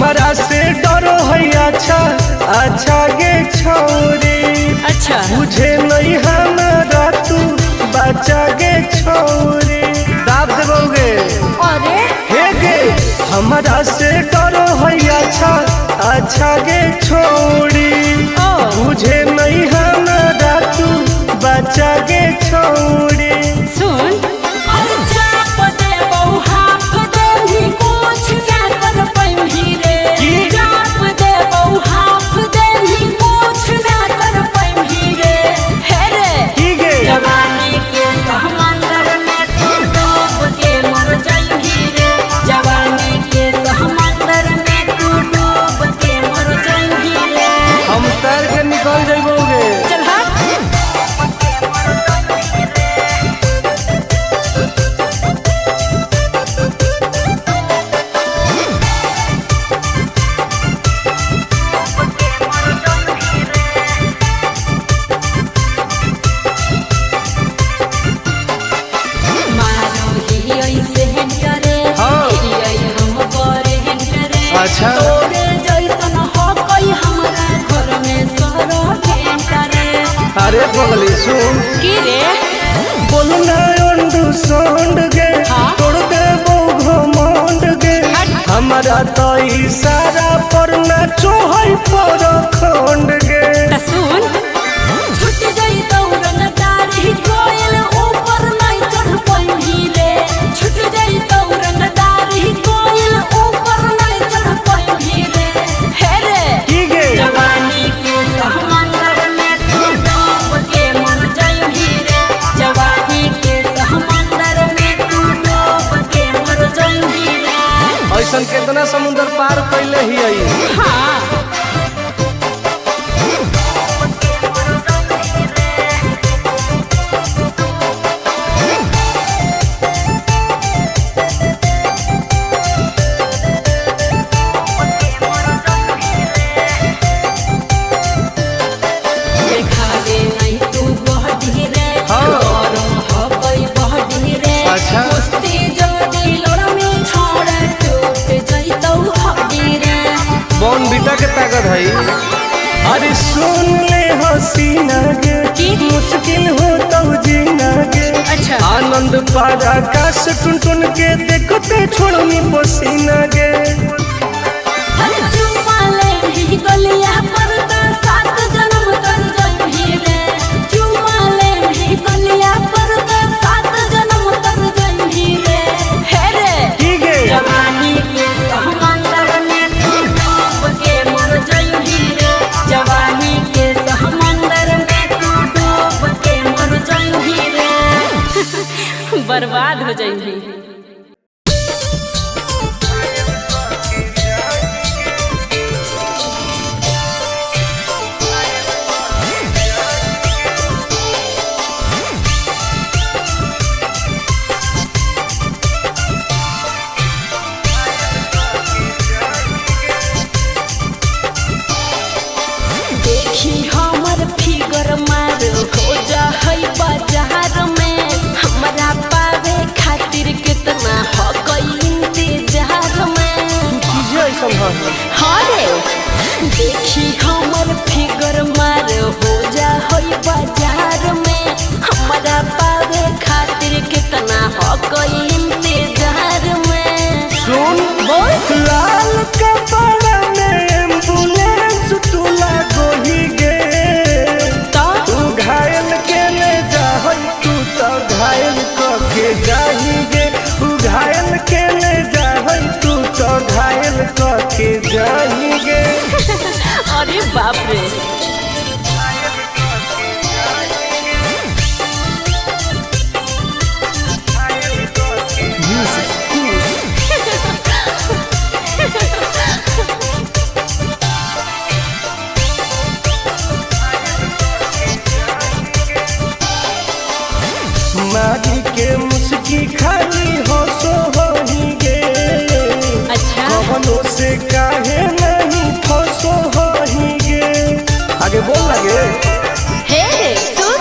हमरा से डरो है। अच्छा अच्छा गे छौरी। अच्छा। बुझे नहीं हमरा तू बच्चा गे छौरी, दाब देबोगे। अरे हे गे, हमरा से डरो है। अच्छा अच्छा गे छौरी। ओ। बुझे नहीं हमरा तू बच्चा गे छौरी। सुन, की? की गे? जवानी के समंदर में तू डूब के मर जाइबी रे, जवानी के समंदर में तू डूब के मर जाइबी रे। हम तैर के निकल जइबोगे। चल हट। मारो ही ऐसे करे। हाँ। ही हम करे करे। अच्छा। तोरे जैसन हो कोई हमरा घर में सरो करे। अरे बगली सुन। की रे? बोलना अंडू सोंड गे। हाँ? तोड़ देबो घमंड गे। हट। हमरा तो इशारा पर नाचो है पर खंड गे। त सुन, छूट गई दौड़न दाढ़ी कोयल ऊपर नहीं चढ़ पैभी रे, छूट गई दौड़न दाढ़ी कोयल ऊपर नहीं चढ़ पैभी रे, हे रे। की गे? जवानी के समंदर में तू डूब के मर जाइबी रे, जवानी के समंदर में तू डूब के मर जाइबी रे। ऐसन केतना समुंदर पार कैले ही आई। हाँ। देखावे नहीं तू बहडी रे। हाँ। गरम हकई बहडी रे। अच्छा। कुश्ती जदी लड़मी छोड़ टूट जइतौ हड्डी रे। बॉन बीटा के ताकत है। अरे सुन ले हसीना गे। की? मुश्किल हो तो जीना गे। अच्छा। आनंद पार आकाश टुन टुन के देखते छोड़नी पसीना गे। हर चुम्मा ले भी गलिया पर त सात जन्म तर जइबी रे, चुम्मा ले भी गलिया पर त सात जन्म तर जइबी रे, हे रे। की गे? जवानी के समंदर में तू डूब के मर जाइबी रे, जवानी के समंदर में तू डूब के मर जाइबी रे, बर्बाद हो जाइबी। देखी हमर फिगर मार हो जा है बाजार में, हमरा पावे खातिर कितना हो इंतजार में। चीजें ऐसन है। हाँ रे, देखी हमर फिगर मार हो जा है बाजार में, हमरा पावे खातिर कितना हो इंतजार में। सुन। बोल। लाल कपड़ा में एम्बुलेंस तू लागोही गे। तो तू घायल के ले जाहई, तू तो घायल क के जाही गे। तू घायल के ले जाहई, तू तो घायल क के जाही गे। अरे बाप रे। मारी के मुस्की खाली हो सो होही गे। अच्छा। कवनो से काहे नहीं फसो होही गे। आगे बोल लगे। हे सुन,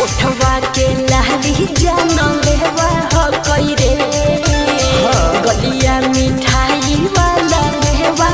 उठवा के लाली जान लेवा हो कई रे। हाँ। गलिया मिठाई वाला लेवा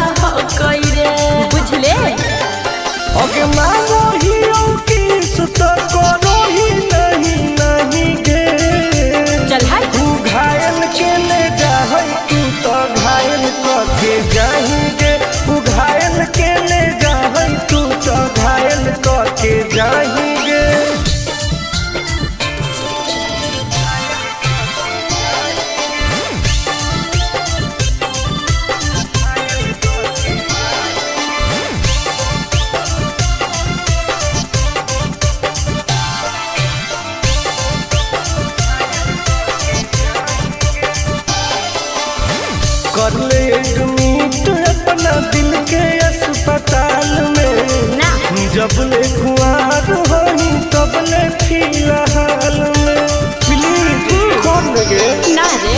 जबले कुआर होई तबले फिलहाल में। प्लीज खोल देगे। ना रे,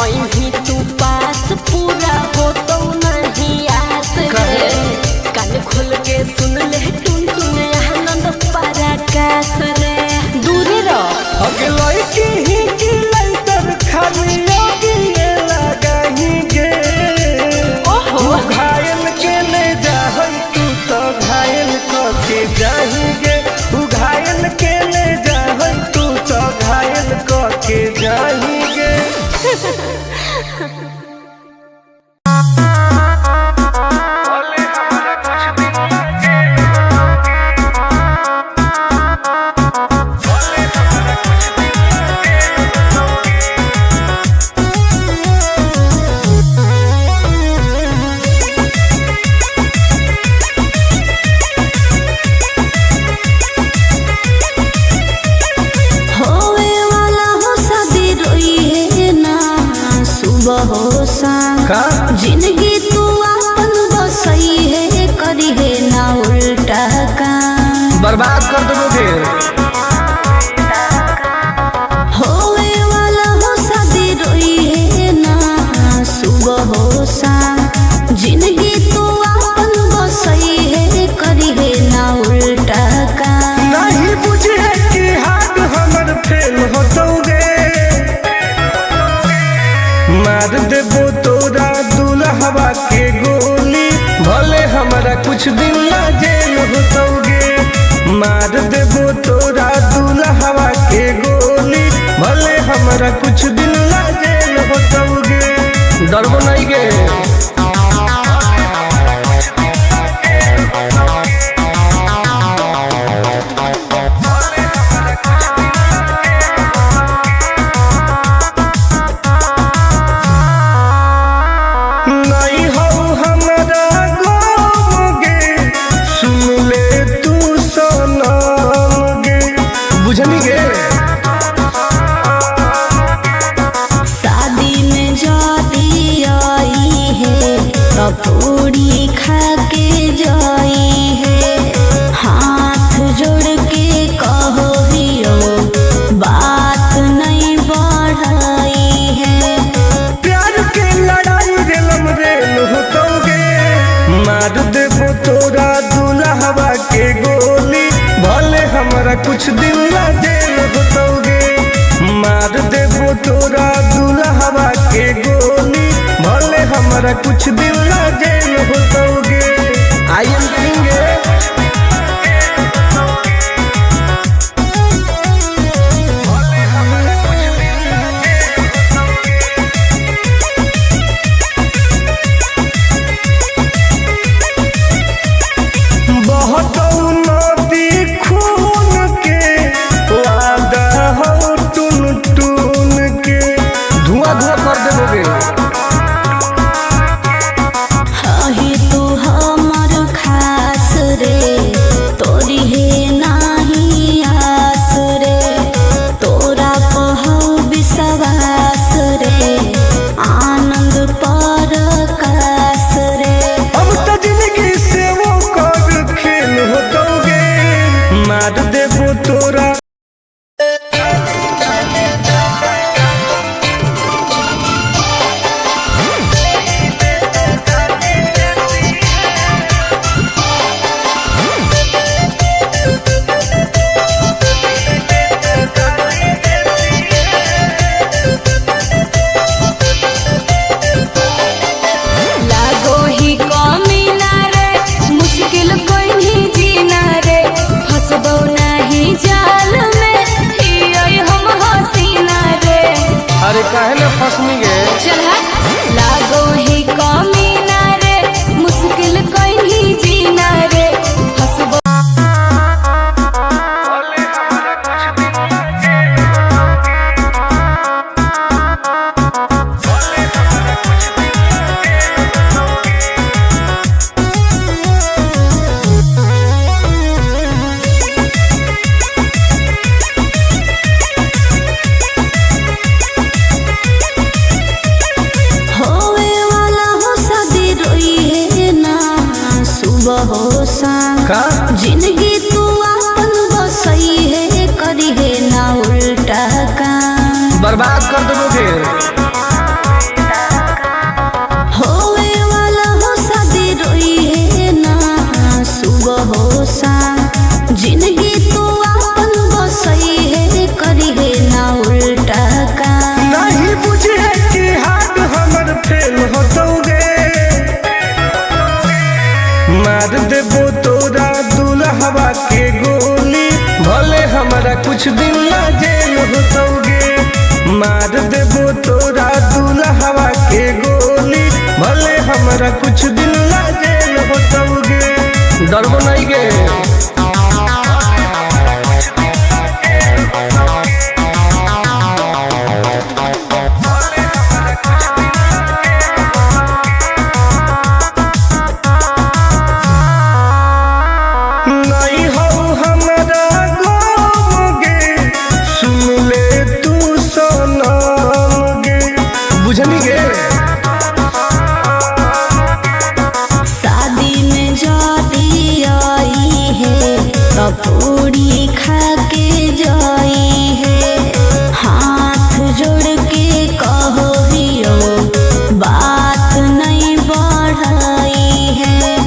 अही तू पास पूरा हो तो नहीं आस रे। कान खोल के सुन ले टुन टुन आनंद पराकाश रे, दूरे रह। अगले की ही की लाइटर खाली आगे लगाही गे। ओहो। घायल के ले जाहई तू तो घायल करके जाही गे। तू घायल के ले जाहई तू तो घायल करके जाही गे। होवे वाला हो शादी रोई है ना सुबह हो शाम। का? जिंदगी तू अपन बसई है, करी है ना उल्टा काम। बर्बाद कर दोगे। होवे वाला हो शादी रोई है ना सुबह हो शाम। जिंदगी तू अपन बसई है, करी है ना उल्टा काम। नहीं बुझे कि हाथ हमर फेल होतौगे। मार देबो तोरा दुल्हवा के गोली, भले हमरा कुछ दिन ला जेल होतौगे। मार देबो तोरा दुल्हवा के गोली, भले हमरा कुछ दिन ला जेल होतौगे। डरबो नहीं गे। नहीं हो हमरा गम गे, सुन ले तू सनम गे। बुझनी गे। शादी में जाती आई है तो पूरी खा के जाई है। हाथ जोड़ के कहो हियो बात नहीं बढ़ाई है। प्यार के लड़ाई रेलम रेल होतौगे। मार देबो तोरा दुल्हवा के गोली, भले हमरा कुछ दिन ला जेल होतौगे। मार देबो तोरा दुल्हवा के गोली, भले हमरा कुछ दिन ला जेल होतौगे। I am king. बहुत नदी खून के वादा हो टून टून के, धुआं धुआं कर देबोगे। हही तू हमर खास रे, तोरी है नाही आस रे। तोरा पहौ विश्वास रे, आनंद पर कास रे। अब तो जिंदगी से वो कर खेल होतौगे। मार देबो तोरा। लागो ही कमी ना रे, मुश्किल कोई नहीं जीना रे। फसबो नहीं जाल में हियै हम हसीना रे। अरे काहे ना फसनी गे। चल हट। लागो ही कमी ना रे, मुश्किल कोई नहीं जीना रे। फसबो कुछ दिन ला जेल होतौगे। मार देबो तोरा दुल्हवा के गोली, भले हमरा कुछ दिन ला जेल होतौगे। डरबो नहीं गे। नहीं हो हमरा गम गे, सुन ले तू सनम गे, बुझनी गे। शादी में जाती आई है तब पूरी खा के जाई है, हाथ जोड़ के कहो हियो बात नहीं बढ़ाई है।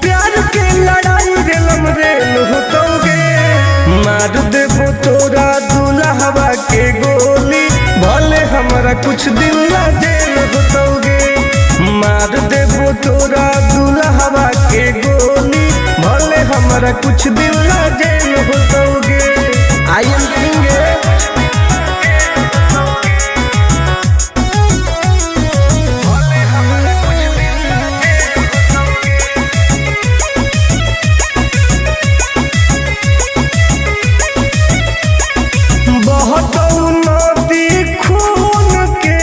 प्यार के लड़ाई रेलम रेल होतौगे, मार देबो तोरा दुल्हवा के गोली, भले हमरा कुछ दिन ला जेल होतौगे। मार देबो तोरा दुल्हवा के गोली, भले हमरा कुछ दिन ला जेल होतौगे। I am king. बहतौ नदी खून के,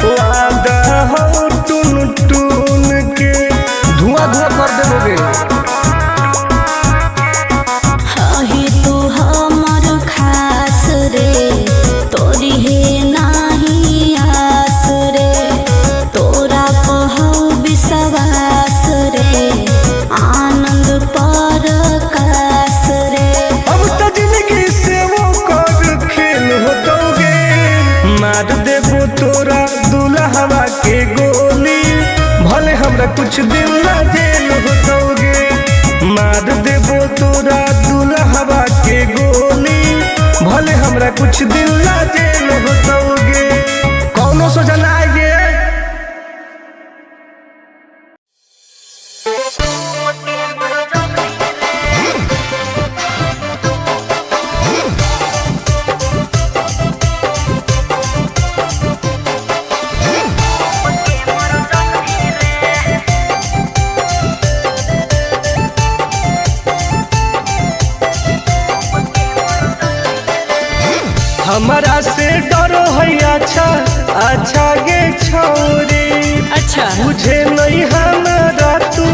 वादा हो टून टून के, धुआं धुआं कर देबोगे। हही तू हमर खास रे, तोरी हे नाही आस रे, तोरा पहौ विश्वास रे, आनंद पर कास रे। अब तो जिंदगी से वो कर खेल होतौगे, मार देबो तोरा दुल्हवा के गोली, भले हमरा कुछ दिन ला जेल होतौगे। मार देबो तोरा दुल्हवा के गोली, भले हमरा कुछ दिन ला जेल होतौगे। कौनो सोचना आगे। हमरा से डरो है अच्छा अच्छा गे छौरी, अच्छा बुझे नहीं हमरा तू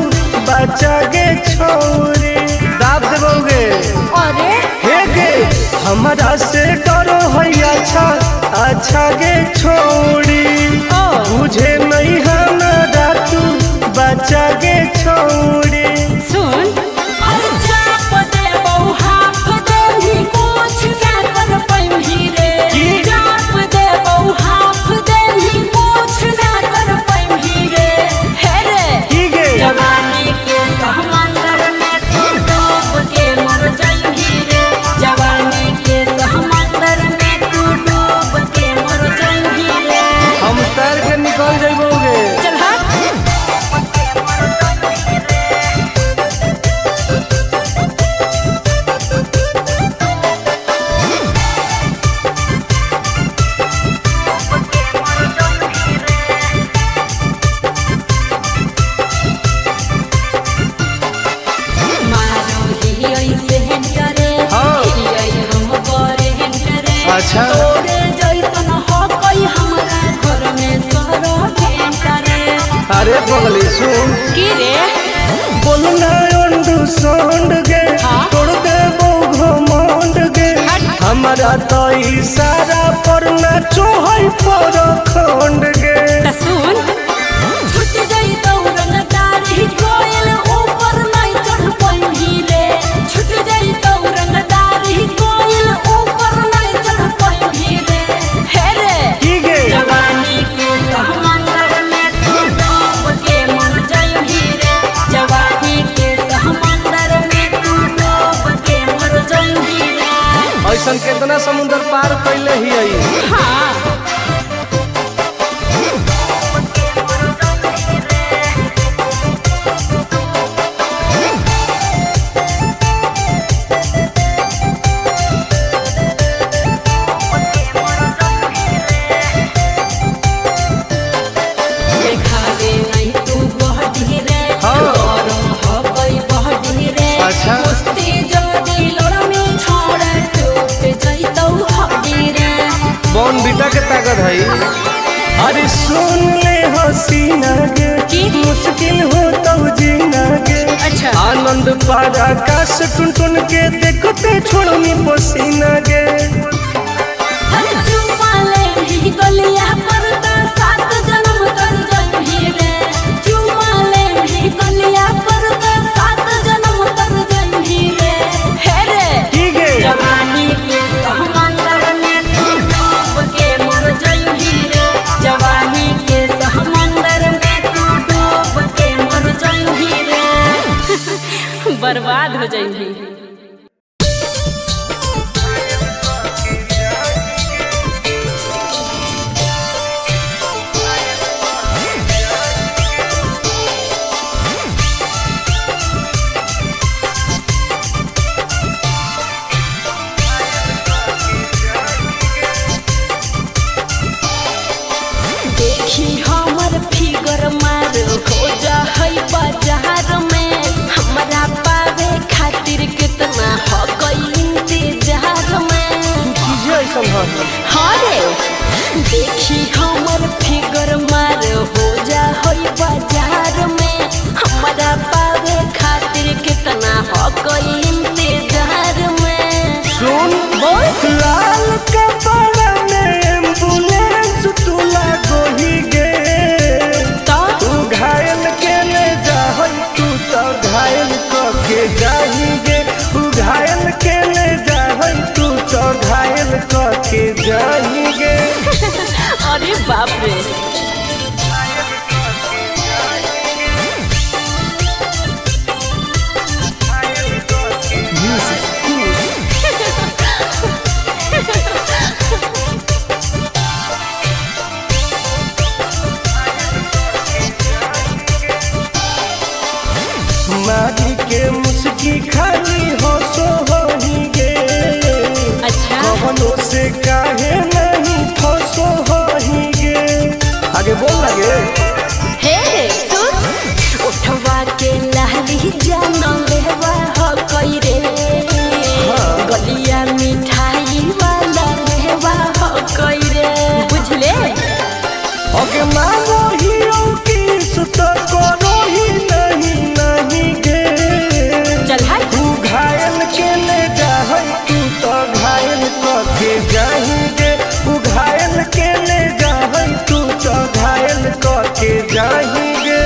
बच्चा गे छौरी, दाब देबोगे। अरे हे गे हमरा से डरो है अच्छा अच्छा गे छौरी, ओ। बुझे नहीं हमरा तू बच्चा गे छौरी। सुन चाप दे बहु हाफ देही कुछ ना कर पैही रे, की? चाप दे बहु हाफ देही कुछ ना कर पैही रे, हे रे की गे? जवानी के समंदर में तू डूब के मर जाइही रे, जवानी के समंदर में तू डूब के मर जाइही रे। हम तैर के निकल जइबोगे। चल हट। मारो ही ऐसे करे, हाँ। ही हम करे करे, अच्छा। तोरे जैसन हो कोई हमरा घर में सरो करे। अरे पगली सुन, की रे? बोलना अंडू सोंड गे, हाँ? तोड़ देबो घमंड गे, हट। हमरा तो इशारा पर नाचो है पर खंड गे। त सुन, छूट जाई दौड़न दाढ़ी कोयल ऊपर नहीं चढ़ पैही रे, छूट जाई दौड़न दाढ़ी कोयल ऊपर नहीं चढ़ पैही रे, हे रे की गे? जवानी के समंदर में तू डूब के मर जाइही रे, जवानी के समंदर में तू डूब के मर जाइही रे। ऐसन केतना समुंदर पार कैले ही आई। हाँ बॉर्नवीटा के ताकत है। अरे सुन ले हसीना गे, की? मुश्किल हो तो जीना गे। अच्छा। आनंद पारा काश टुन टुन के देखते छोड़नी पसीना गे। अरे चुम्मा ले भी गलिया पर तो सात जन्म तर जइभी रे। चुम्मा ले भी गलिया पर तो सात जन्म तर जइभी रे। हे रे की गे? जवानी के समंदर में तू डूब के मर जइभी रे। जवानी के समंदर में तू डूब के मर जइभी रे, बर्बाद हो जइभी। देखी हमर फिगर मार हो जा है बाजार में, हमरा पावे खातिर कितना हो गई इंतजार में। चीजें ऐसा है। हाँ रे, देखी हमर फिगर मार हो जा है बाजार में, हमरा पावे खातिर कितना हो गई इंतजार में। सुन बोल। लाल कपड़ा में एम्बुलेंस तू लागोही गे। तो तू घायल के ले जाहई तू तो घायल क के जाही गे। तू घायल के ले जाहई तू तो घायल क के जाही गे। अरे बाप रे। मारी के मुस्की खाली हो सो होही गे। अच्छा। कवनो से काहे नहीं फसो होही गे। आगे बोल लगे। हे सुन, उठवा के लाली जान लेवा हो कई रे। गलिया मिठाई वाला लेवा हो कई रे, बुझले। ओके मांगो ही ओ किस तो करो ही नहीं नहीं गे। चल हाय। तू घायल के ले जाहई तू तो घायल क के जाही गे। तू घायल के ले जाहई तू तो घायल क के जाही गे।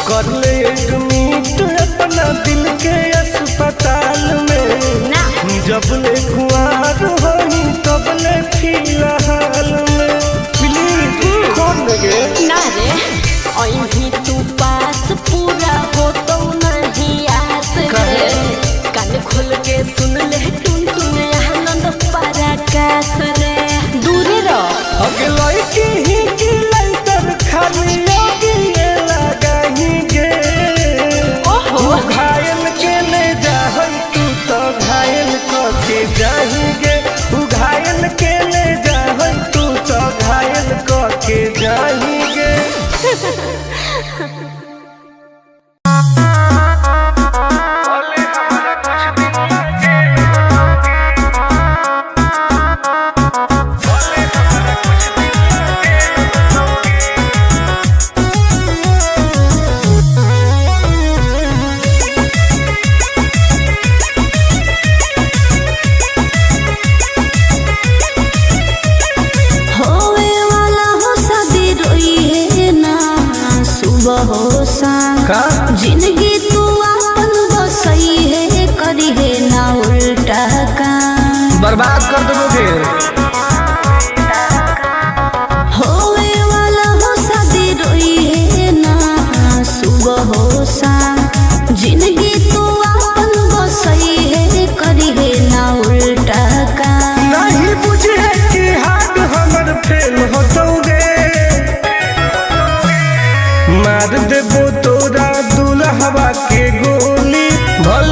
कर ले एडमिट अपना दिल के अस्पताल में। ना। जब ले कुआर होही तब ले फिलहाल में। प्लीज कौन लगे। ना रे, अहीं तू पास पूरा हो तो नहीं आस रे। कान खोल के सुन ले टुन टुन आनंद पराकाश रे, दूरे रह। अगे लड़की ही की लाइटर खाली लगी लगाही गे। ओहो। तू घायल के ले जाहई तू तो घायल क के जाही गे। तू घायल के ले जाहई तू तो घायल क के जाही गे। होवे वाला हो शादी रोई है ना सुबह हो शाम। का? जिंदगी तू अपन बसई है करी है ना उल्टा काम। बर्बाद कर देबो फिर। होवे वाला हो शादी रोई है ना सुबह हो शाम। जिंदगी तू अपन बसई है करी है ना उल्टा काम। नहीं बुझे कि हाथ हमर फेल होतौगे। मार देबो तोरा दुल्हवा के गोली, भले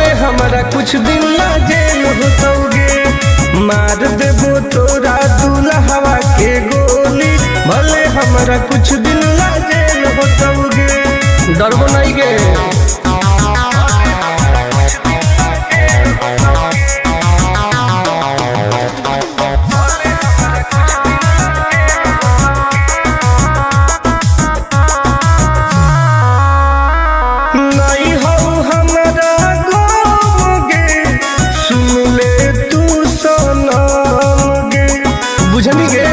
कुछ दिन ला जेल होतौगे। मार देबो तोरा दुल्हवा के गोली, भले हमरा कुछ दिन ला जेल होतौगे। डरबो नहीं गे। नहीं हो हमरा गम गे, सुन ले तू सनम गे। बुझनी गे?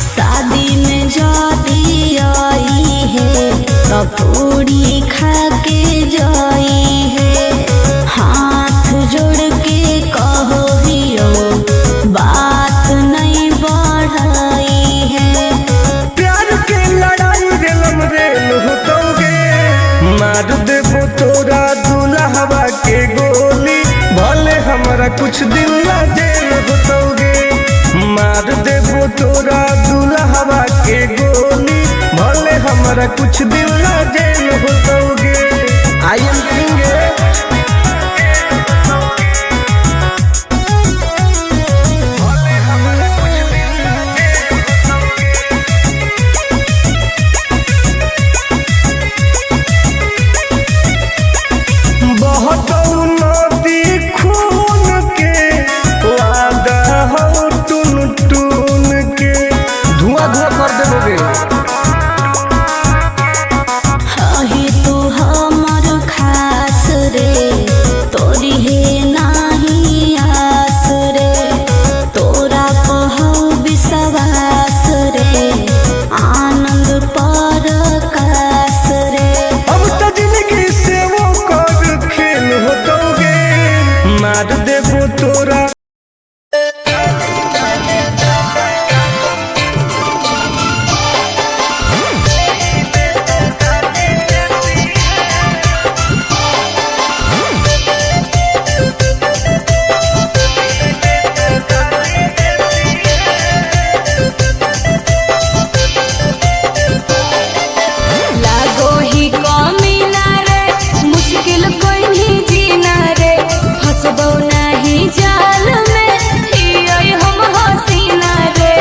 शादी में जाती आई है तो पूरी खा के जाई है, हाथ जोड़ के कहो हियो बात नहीं बढ़ाई है। प्यार के लड़ाई रेलम रेल होतौगे। मार देबो तोरा दुल्हवा के गोली, भले हमरा कुछ दिन ला जेल होतौगे। मार देबो तोरा दुल्हवा के गोली, भले हमरा कुछ दिन ला जेल होतौगे। I am king. बहुत नदी खून के वादा हो टून टून के, धुआं धुआं कर देबोगे। अहे तू हमर खास रे, तोरी हे नाही आस रे, तोरा पहौ विश्वास रे, आनंद पर कास रे। अब तो जिंदगी से वो कर खेल होतौगे। मार देबो तोरा। लागो ही कमी ना रे, मुश्किल कोई नहीं जीना रे, फसबो नहीं जाल में हियै हम हसीना रे।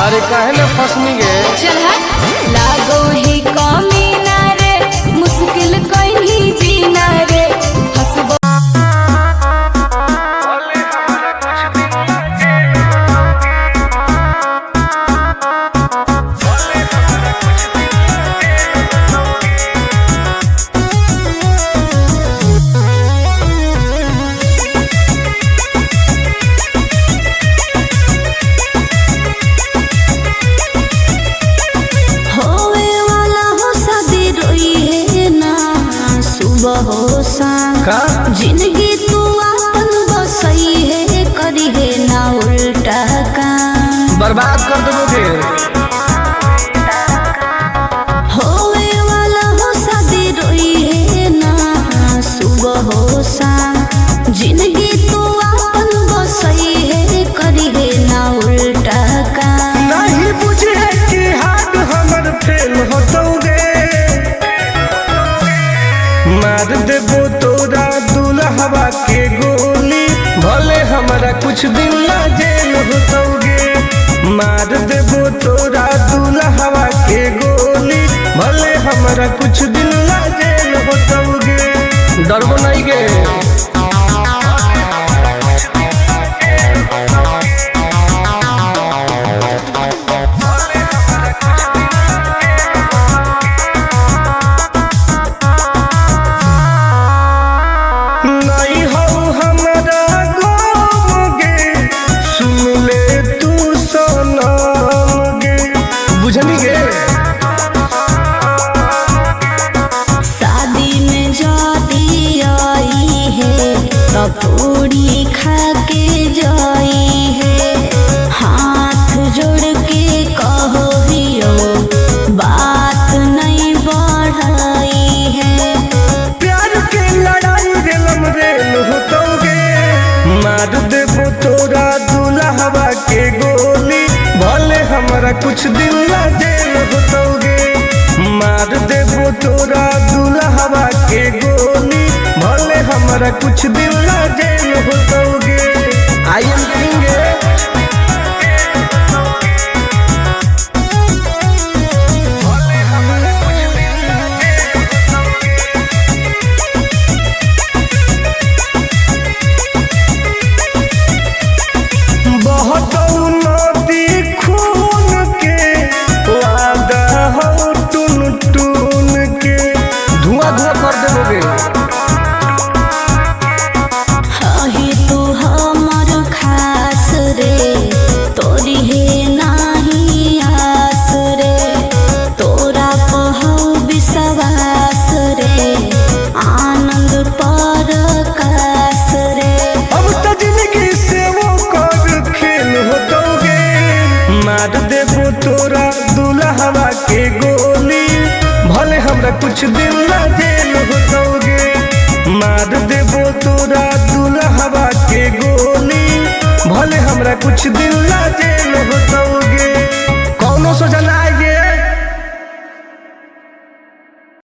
अरे काहे ना फसनी गे? चल हट। लागो ही कमी ना रे, मुश्किल कोई नहीं जीना रे, फसबो। होवे वाला हो शादी रोई है ना सुबह हो शाम, का? जिंदगी तू अपन बसई है, करी है ना उल्टा काम। बर्बाद कर देबोगे। होवे वाला हो शादी रोई है ना सुबह हो शाम, जिंदगी तू अपन बसई है, करी है ना उल्टा काम। नहीं बुझे कि हाथ हमर फेल होतौगे। मार देबो तोरा दुल्हवा के गोली, भले हमरा कुछ दिन ला जेल होतौगे। मार देबो तोरा दुल्हवा के गोली, भले हमरा कुछ दिन ला जेल होतौगे। डरबो नहीं गे। नहीं हो हमरा गम गे, सुन ले तू सनम गे। बुझनी गे? शादी में जाती आई है तो पूरी खा के जाई है, हाथ जोड़ के कहो हियो बात नहीं बढ़ाई है। प्यार के लड़ाई रेलम रेल होतौगे। मार देबो तोरा दुल्हवा के गोली, भले हमरा कुछ दिन ला जेल होतौगे। मार देबो तोरा दुल्हवा के गोली। हमरा कुछ दिन ला जेल होतौगे। I am king. बहुत नदी खून के वादा हो टून टून के धुआं धुआं कर देबोगे। हे तू हमर खास रे, तोरी हे नाही आस रे, तोरा पहौ विश्वास रे, आनंद पर कास रे। अब तो जिंदगी से वो कर खेल होतौगे। मार देबो तोरा दुल्हवा के गोली, भले हमरा कुछ दिन ला जेल होतौगे। मार देबो तोरा दुल्हवा के गोली, भले हमरा कुछ दिन ला जेल होतौगे।